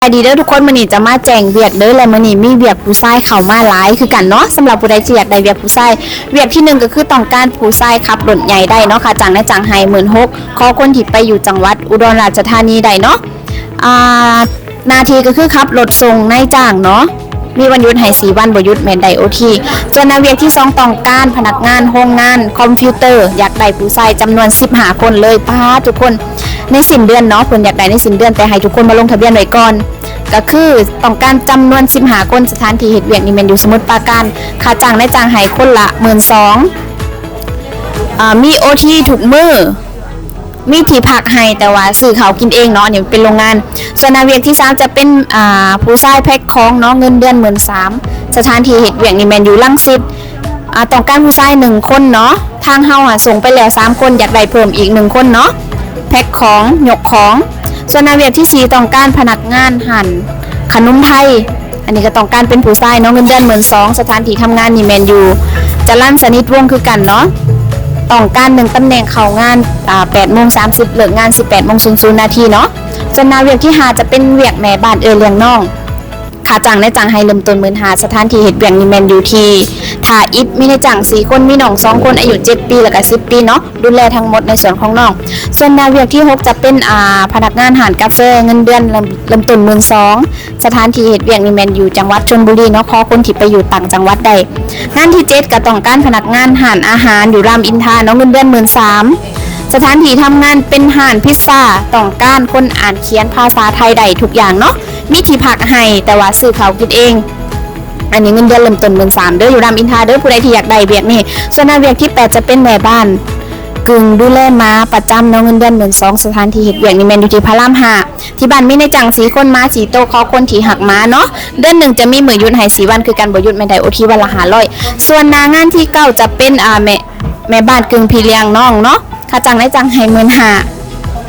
ສະບາຍດີເດີທຸກຄົນ, ມື້ນີ້ຈະມາແຈ້ງວຽກເດີ ແລະ ມື້ນີ້ມີວຽກຜູ້ຊາຍເຂົ້າມາຫຼາຍຄືກັນເນາະ. ສຳລັບຜູ້ໃດທີ່ຢາກໄດ້ວຽກຜູ້ຊາຍ, ວຽກທີໜຶ່ງກໍຄືຕ້ອງການຜູ້ຊາຍຂັບລົດໃຫຍ່ໄດ້ເນາະ, ຄ່າຈ້າງນາຍຈ້າງໃຫ້ໝື່ນຫົກ ຂໍຄົນທີ່ໄປຢູ່ຈັງຫວັດອຸດອນລາຊະທານີໄດ້ເນາະ. ອ່າ ໜ້າທີ່ກໍຄືຂັບລົດສົ່ງນາຍຈ້າງເນາະ, ມີວັນຢຸດໃຫ້ສີ່ວັນ, ບໍ່ຢຸດແມ່ນໄດ້ໂອທີ. ສ່ວນໜ້າວຽກທີສອງ ຕ້ອງການພະນັກງານໂຮງງານຄອມພິວເຕີ, ຢາກໄດ້ຜູ້ຊາຍຈຳນວນສິບຫ້າຄົນເລີຍ. ປາດ ທຸກຄົນ ໃນສິ້ນເດືອນເນາະ, ເພິ່ນຢາກໄດ້ໃນສິ້ນເດືອນ, ແຕ່ໃຫ້ທຸກຄົນມາລົງທະບຽນໄວ້ກ່ອນ. ກໍຄືຕ້ອງການຈຳນວນສິບຫ້າຄົນ, ສະຖານທີ່ເຮັດວຽກນີ້ແມ່ນຢູ່ສະໝຸດປາການ, ຄ່າຈ້າງນາຍຈ້າງໃຫ້ຄົນລະໝື່ນສອງ. ອ່າ ມີໂອທີທຸກມື້ ມີທີ່ພັກໃຫ້, ແຕ່ວ່າຊື້ເຂົ້າກິນເອງເນາະ, ນີ້ເປັນໂຮງງານ. ສ່ວນໜ້າວຽກທີສາມຈະເປັນ ອ່າ ຜູ້ຊາຍແພັກຂອງເນາະ, ເງິນເດືອນໝື່ນສາມ. ສະຖານທີ່ເຮັດວຽກນີ້ແມ່ນຢູ່ລັງສິດ. ອ່າ ຕ້ອງການຜູ້ຊາຍໜຶ່ງຄົນເນາະ, ທາງເຮົາຫາສົ່ງໄປແລ້ວສາມຄົນ, ຢາກໄດ້ເພີ່ມອີກໜຶ່ງຄົນເນາະ, ແພັກຂອງ ຍົກຂອງ. ສ່ວນໜ້າວຽກທີສີ່ ຕ້ອງການພະນັກງານຮ້ານຂະໜົມໄທ. ອັນນີ້ກໍຕ້ອງການເປັນຜູ້ຊາຍເນາະ, ເງິນເດືອນໝື່ນສອງ. ສະຖານທີ່ທຳງານນີ້ແມ່ນຢູ່ຈະລັນສະນິດວົງຄືກັນເນາະ. ຕ້ອງການໜຶ່ງຕຳແໜ່ງເຂົ້າງານ ອ່າ ແປດໂມງສາມສິບ, ເລີກງານສິບແປດໂມງສູນນາທີເນາະ. ສ່ວນໜ້າວຽກທີຫ້າຈະເປັນວຽກແມ່ບ້ານເອື້ອຍລ້ຽງນ້ອງ, ຄ່າຈ້າງນາຍຈ້າງໃຫ້ເລີ່ມຕົ້ນໝື່ນຫ້າ. ສະຖານທີ່ເຮັດວຽກນີ້ແມ່ນຢູ່ທີ່ທ່າອິດ, ມີນາຍຈ້າງສີ່ຄົນ, ມີນ້ອງສອງຄົນ ອາຍຸເຈັດປີ ແລ້ວກໍສິບປີເນາະ, ດູແລທັງໝົດໃນສ່ວນຂອງນ້ອງ. ສ່ວນໜ້າວຽກທີຫົກຈະເປັນ ອ່າ ພະນັກງານຮ້ານກາແຟ, ເງິນເດືອນເລີ່ມ ເລີ່ມຕົ້ນໝື່ນສອງ. ສະຖານທີ່ເຮັດວຽກນີ້ແມ່ນຢູ່ຈັງຫວັດຊົນບູລີເນາະ, ຂໍຄົນທີ່ໄປຢູ່ຕ່າງຈັງຫວັດໄດ້. ງານທີເຈັດກໍຕ້ອງການພະນັກງານຮ້ານອາຫານຢູ່ລາມອິນທາເນາະ, ເງິນເດືອນໝື່ນສາມ. ສະຖານທີ່ທຳງານເປັນຮ້ານພິດຊາ, ຕ້ອງການຄົນອ່ານຂຽນພາສາໄທໄດ້ທຸກຢ່າງເນາະ, ມີທີ່ພັກໃຫ້ ແຕ່ວ່າຊື້ເຂົ້າກິນເອງ. ອັນນີ້ເງິນເດືອນເລີ່ມຕົ້ນໝື່ນສາມເດີ, ຢູ່ລາມອິນທາເດີ ຜູ້ໃດທີ່ຢາກໄດ້ວຽກນີ້. ສ່ວນໜ້າວຽກທີແປດຈະເປັນແມ່ບ້ານ ກຶ່ງດູແລໝາປະຈຳເນາະ, ເງິນເດືອນໝື່ນສອງ. ສະຖານທີ່ເຮັດວຽກນີ້ແມ່ນຢູ່ທີ່ພະລາມຫ້າ. ທີ່ບ້ານມີນາຍຈ້າງສີ່ຄົນ, ໝາສີ່ໂຕ, ຂໍຄົນທີ່ຮັກໝາເນາະ. ເດືອນໜຶ່ງຈະມີມື້ຢຸດໃຫ້ສີ່ວັນຄືກັນ, ບໍ່ຢຸດແມ່ນໄດ້ໂອທີວັນລະຫ້າຮ້ອຍ. ສ່ວນໜ້າງານທີເກົ້າຈະເປັນ ອ່າ ແມ່ ແມ່ບ້ານກຶ່ງພີ່ລ້ຽງນ້ອງເນາະ, ຄ່າຈ້າງນາຍຈ້າງໃຫ້ໝື່ນຫ້າ.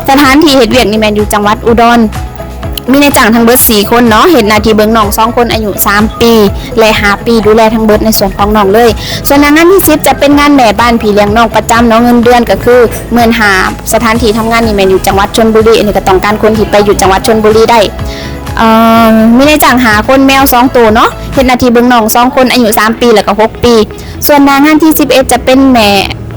ສະຖານທີ່ເຮັດວຽກນີ້ແມ່ນຢູ່ຈັງຫວັດອຸດອນ, ມີນາຍຈ້າງທັງເບິດສີ່ຄົນເນາະ, ເຮັດໜ້າທີ່ເບິ່ງນ້ອງສອງຄົນ ອາຍຸສາມປີ ແລະ ຫ້າປີ, ດູແລທັງເບິດໃນສ່ວນຂອງນ້ອງເລີຍ. ສ່ວນໜ້າງານທີສິບຈະເປັນງານແມ່ບ້ານພີ່ລ້ຽງນ້ອງປະຈຳເນາະ, ເງິນເດືອນກໍຄືໝື່ນຫ້າ. ສະຖານທີ່ທຳງານນີ້ແມ່ນຢູ່ຈັງຫວັດຊົນບູລີ, ອັນນີ້ກໍຕ້ອງການຄົນທີ່ໄປຢູ່ຈັງຫວັດຊົນບູລີໄດ້. ເອີ ມີນາຍຈ້າງຫ້າຄົນ, ແມວສອງໂຕເນາະ, ເຮັດໜ້າທີ່ເບິ່ງນ້ອງສອງຄົນ ອາຍຸສາມປີ ແລ້ວກໍຫົກປີ. ສ່ວນໜ້າງານທີສິບເອັດຈະເປັນແມ່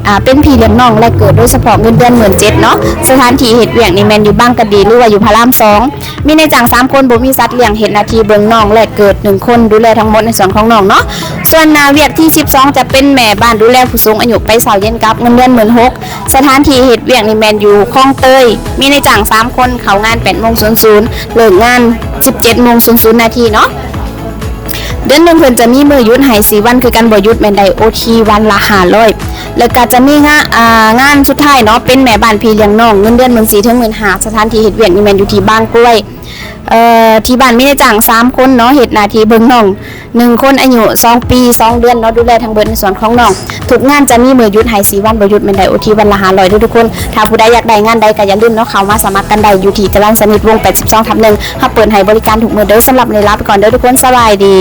ອ່າ ເປັນພີ່ລ້ຽງນ້ອງແລກເກີດ, ໂດຍສະເພາະເງິນເດືອນໝື່ນເຈັດເນາະ. ສະຖານທີ່ເຮັດວຽກນີ້ແມ່ນຢູ່ບາງກະດີ ຫຼືວ່າຢູ່ພະລາມສອງ. ມີນາຍຈ້າງສາມຄົນ, ບໍ່ມີສັດລ້ຽງ, ເຮັດໜ້າທີ່ເບິ່ງນ້ອງແລກເກີດໜຶ່ງຄົນ, ດູແລທັງໝົດໃນສ່ວນຂອງນ້ອງເນາະ. ສ່ວນໜ້າວຽກທີສິບສອງຈະເປັນແມ່ບ້ານດູແລຜູ້ສູງອາຍຸໄປເຊົ້າເຢັນກັບ, ເງິນເດືອນໝື່ນຫົກ. ສະຖານທີ່ເຮັດວຽກນີ້ແມ່ນຢູ່ຄອງເຕີຍ, ມີນາຍຈ້າງສາມຄົນ, ເຂົ້າງານແປດໂມງສູນສູນ, ເລີກງານສິບເຈັດໂມງສູນນາທີເນາະ. ເດືອນໜຶ່ງເພິ່ນຈະມີມື້ຢຸດໃຫ້ສີ່ວັນຄືກັນ, ບໍ່ຢຸດແມ່ນໄດ້ໂອທີວັນລະຫ້າຮ້ອຍ. ແລ້ວກໍຈະມີງານ ອ່າ ງານສຸດທ້າຍເນາະ, ເປັນແມ່ບ້ານພີ່ລ້ຽງນ້ອງ, ເງິນເດືອນໝື່ນສີ່ເຖິງໝື່ນຫ້າ. ສະຖານທີ່ເຮັດວຽກນີ້ແມ່ນຢູ່ທີ່ບາງກວຍ. ເອີ ທີ່ບ້ານມີນາຍຈ້າງສາມຄົນເນາະ, ເຮັດໜ້າທີ່ເບິ່ງນ້ອງໜຶ່ງຄົນ, ອາຍຸສອງປີສອງເດືອນເນາະ, ດູແລທັງເບິດໃນສ່ວນຂອງນ້ອງ. ທຸກງານຈະມີມື້ຢຸດໃຫ້ສີ່ວັນ, ບໍ່ຢຸດແມ່ນໄດ້ໂອທີວັນລະຫ້າຮ້ອຍເດີທຸກຄົນ. ຖ້າຜູ້ໃດຢາກໄດ້ງານໃດກໍຢ່າລືມເນາະ, ເຂົ້າມາສະໝັກກັນໄດ້ຢູ່ທີ່ຈະລັນສະນິດວົງແປດສິບສອງທັບໜຶ່ງ. ເຮົາເປີດໃຫ້ບໍລິການທຸກມື້ເດີ. ສຳລັບມື້ນີ້ລາໄປກ່ອນເດີທຸກຄົນ, ສະບາຍດີ.